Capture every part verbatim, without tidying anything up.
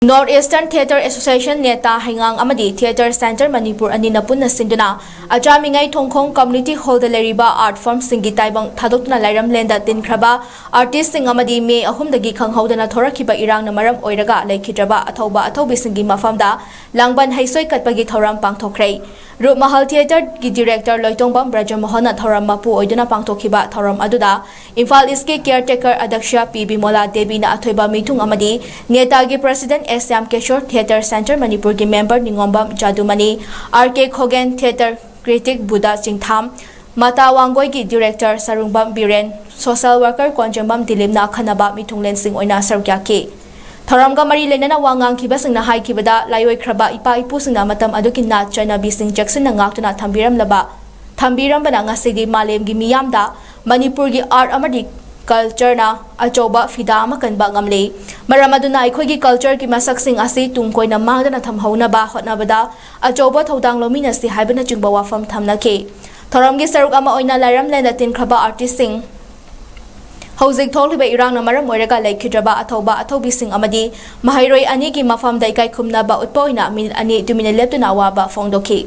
North Eastern Theatre Association, ꯅꯦꯇꯥ ꯍꯩꯉꯥꯡ ꯑꯃꯗꯤ Theatre Centre Manipur ꯑꯅꯤꯅ ꯄꯨꯟꯅ ꯁꯤꯟꯗꯨꯅ ꯑꯆꯥꯃꯤꯉꯩ ꯊꯣꯡꯈꯣꯡ Community Hallꯗ ꯂꯩꯔꯤꯕ art formꯁꯤꯡꯒꯤ ꯇꯥꯏꯕꯪ ꯊꯥꯗꯣꯛꯇꯨꯅ ꯂꯥꯏꯔꯝꯂꯦꯟꯗ ꯇꯤꯟꯈ꯭ꯔꯕ artistꯁꯤꯡ ꯑꯃꯗꯤ ꯃꯦ ꯑꯍꯨꯝꯗꯒꯤ ꯈꯪꯍꯧꯗꯅ ꯊꯣꯔꯛꯈꯤꯕ ꯏꯔꯥꯡꯅ ꯃꯔꯝ ꯑꯣꯏꯔꯒ ꯂꯩꯈꯤꯗ꯭ꯔꯕ ꯑꯊꯧꯕ ꯑꯊꯧꯕꯤꯁꯤꯡꯒꯤ ꯃꯐꯝꯗ ꯂꯥꯡꯕꯟ ꯍꯩꯁꯣꯏ ꯀꯠꯄꯒꯤ ꯊꯧꯔꯝ ꯄꯥꯡꯊꯣꯛꯈ꯭ꯔꯦ꯫ ꯔꯨꯞꯃꯍꯜ Theatreꯒꯤ director ꯂꯣꯏꯇꯣꯡꯕꯝ ꯕ꯭ꯔꯖꯃꯣꯍꯟꯅ ꯊꯧꯔꯝ ꯃꯄꯨ ꯑꯣꯏꯗꯨꯅ ꯄꯥꯡꯊꯣꯛꯈꯤꯕ ꯊꯧꯔꯝ ꯑꯗꯨꯗ ꯏꯝꯐꯥꯜ Eastꯀꯤ caretaker ꯑꯗꯛꯁ꯭ꯌ ꯄꯤ ꯕꯤꯃꯣꯂꯥ ꯗꯦꯕꯤꯅ ꯑꯊꯣꯏꯕ ꯃꯤꯊꯨꯡ ꯑꯃꯗꯤ ꯅꯦꯇꯥꯒꯤ president ꯑꯦꯁ ꯁ꯭ꯌꯥꯝ ꯀꯦꯁꯣꯔ, Theatre Centre ꯃꯅꯤꯄꯨꯔꯒꯤ member ꯅꯤꯉꯣꯝꯕꯝ ꯖꯥꯗꯨꯃꯅꯤ, ꯑꯥꯔ ꯀꯦ ꯈꯣꯒꯦꯟ, theatre critic ꯕꯨꯙ ꯆꯤꯡꯊꯥꯝ, ꯃꯇꯥ ꯋꯥꯡꯒꯣꯏꯒꯤ director Sarungbam Biren, social worker ꯀꯣꯟꯖꯦꯝꯕꯝ ꯗꯤꯂꯤꯞꯅ ꯑꯈꯟꯅꯕ ꯃꯤꯊꯨꯡꯂꯦꯟꯁꯤꯡ ꯑꯣꯏꯅ ꯁꯔꯨꯛ ꯌꯥꯈꯤ꯫ ꯊꯧꯔꯝꯒ ꯃꯔꯤ ꯂꯩꯅꯅ ꯋꯥ ꯉꯥꯡꯈꯤꯕꯁꯤꯡꯅ ꯍꯥꯏꯈꯤꯕꯗ, ꯂꯥꯏꯑꯣꯏꯈ꯭ꯔꯕ ꯏꯄꯥ ꯏꯄꯨꯁꯤꯡꯅ ꯃꯇꯝ ꯑꯗꯨꯒꯤ ꯅꯥꯠ ꯆꯠꯅꯕꯤꯁꯤꯡ ꯆꯦꯛꯁꯤꯟꯅ ꯉꯥꯛꯇꯨꯅ ꯊꯝꯕꯤꯔꯝꯂꯕ, ꯊꯝꯕꯤꯔꯝꯕꯅ ꯉꯁꯤꯗꯤ ꯃꯥꯂꯦꯝꯒꯤ ꯃꯤꯌꯥꯝꯗ ꯃꯅꯤꯄꯨꯔꯒꯤ art ꯑꯃꯗꯤ cultureꯅ ꯑꯆꯧꯕ ꯐꯤꯗꯥ ꯑꯃ ꯀꯟꯕ ꯉꯝꯂꯤ꯫ ꯃꯔꯝ ꯑꯗꯨꯅ ꯑꯩꯈꯣꯏꯒꯤ cultureꯒꯤ ꯃꯁꯛꯁꯤꯡ ꯑꯁꯤ ꯇꯨꯡ ꯀꯣꯏꯅ ꯃꯥꯡꯗꯅ ꯊꯝꯍꯧꯅꯕ ꯍꯣꯠꯅꯕꯗ ꯑꯆꯧꯕ ꯊꯧꯗꯥꯡ ꯂꯧꯃꯤꯟꯅꯁꯤ ꯍꯥꯏꯕꯅꯆꯤꯡꯕ ꯋꯥꯐꯝ ꯊꯝꯅꯈꯤ꯫ ꯊꯧꯔꯝꯒꯤ ꯁꯔꯨꯛ ꯑꯃ ꯑꯣꯏꯅ ꯂꯥꯏꯔꯝꯂꯦꯟꯗ ꯇꯤꯟꯈ꯭ꯔꯕ artistꯁꯤꯡ ꯍꯧꯖꯤꯛ ꯊꯣꯛꯂꯤꯕ ꯏꯔꯥꯡꯅ ꯃꯔꯝ ꯑꯣꯏꯔꯒ ꯂꯩꯈꯤꯗ꯭ꯔꯕ ꯑꯊꯧꯕ ꯑꯊꯧꯕꯤꯁꯤꯡ ꯑꯃꯗꯤ ꯃꯍꯩꯔꯣꯏ ꯑꯅꯤꯒꯤ ꯃꯐꯝꯗ ꯏꯀꯥꯏ ꯈꯨꯝꯅꯕ ꯎꯠꯄ ꯑꯣꯏꯅ ꯃꯤꯅꯤꯠ ꯑꯅꯤ ꯇꯨꯃꯤꯟꯅ ꯂꯦꯞꯇꯨꯅ ꯑꯋꯥꯕ ꯐꯣꯡꯗꯣꯛꯈꯤ꯫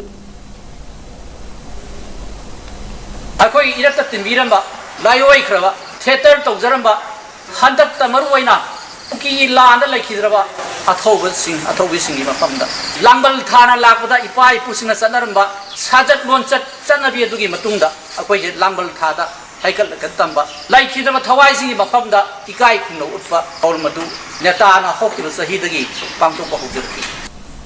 ꯑꯩꯈꯣꯏꯒꯤ ꯏꯔꯛꯇ ꯇꯤꯟꯕꯤꯔꯝꯕ, ꯂꯥꯏꯑꯣꯏꯈ꯭ꯔꯕ, theatre ꯇꯧꯖꯔꯝꯕ, ꯍꯟꯗꯛꯇ ꯃꯔꯨ ꯑꯣꯏꯅ ꯀꯨꯀꯤꯒꯤ ꯂꯥꯟꯗ ꯂꯩꯈꯤꯗ꯭ꯔꯕ ꯑꯊꯧꯕꯁꯤꯡ, ꯑꯊꯧꯕꯤꯁꯤꯡꯒꯤ ꯃꯐꯝꯗ ꯂꯥꯡꯕꯜ ꯊꯥꯅ ꯂꯥꯛꯄꯗ ꯏꯄꯥ ꯏꯄꯨꯁꯤꯡꯅ ꯆꯠꯅꯔꯝꯕ ꯁꯥꯖꯠ ꯂꯣꯟꯆꯠ ꯆꯠꯅꯕꯤ ꯑꯗꯨꯒꯤ ꯃꯇꯨꯡꯗ ꯑꯩꯈꯣꯏꯁꯦ ꯂꯥꯡꯕꯜ ꯊꯥꯗ ꯍꯩꯀꯠ ꯂꯩꯀꯠ ꯇꯝꯕ, ꯂꯩꯈꯤꯗ꯭ꯔꯕ ꯊꯋꯥꯏꯁꯤꯡꯒꯤ ꯃꯐꯝꯗ ꯏꯀꯥꯏ ꯈꯨꯝꯅꯧ ꯎꯠꯄ ꯊꯧꯔꯝ ꯑꯗꯨ ꯅꯦꯇꯥꯅ ꯍꯧꯈꯤꯕ ꯆꯍꯤꯗꯒꯤ ꯄꯥꯡꯊꯣꯛꯄ ꯍꯧꯖꯔꯛꯈꯤ꯫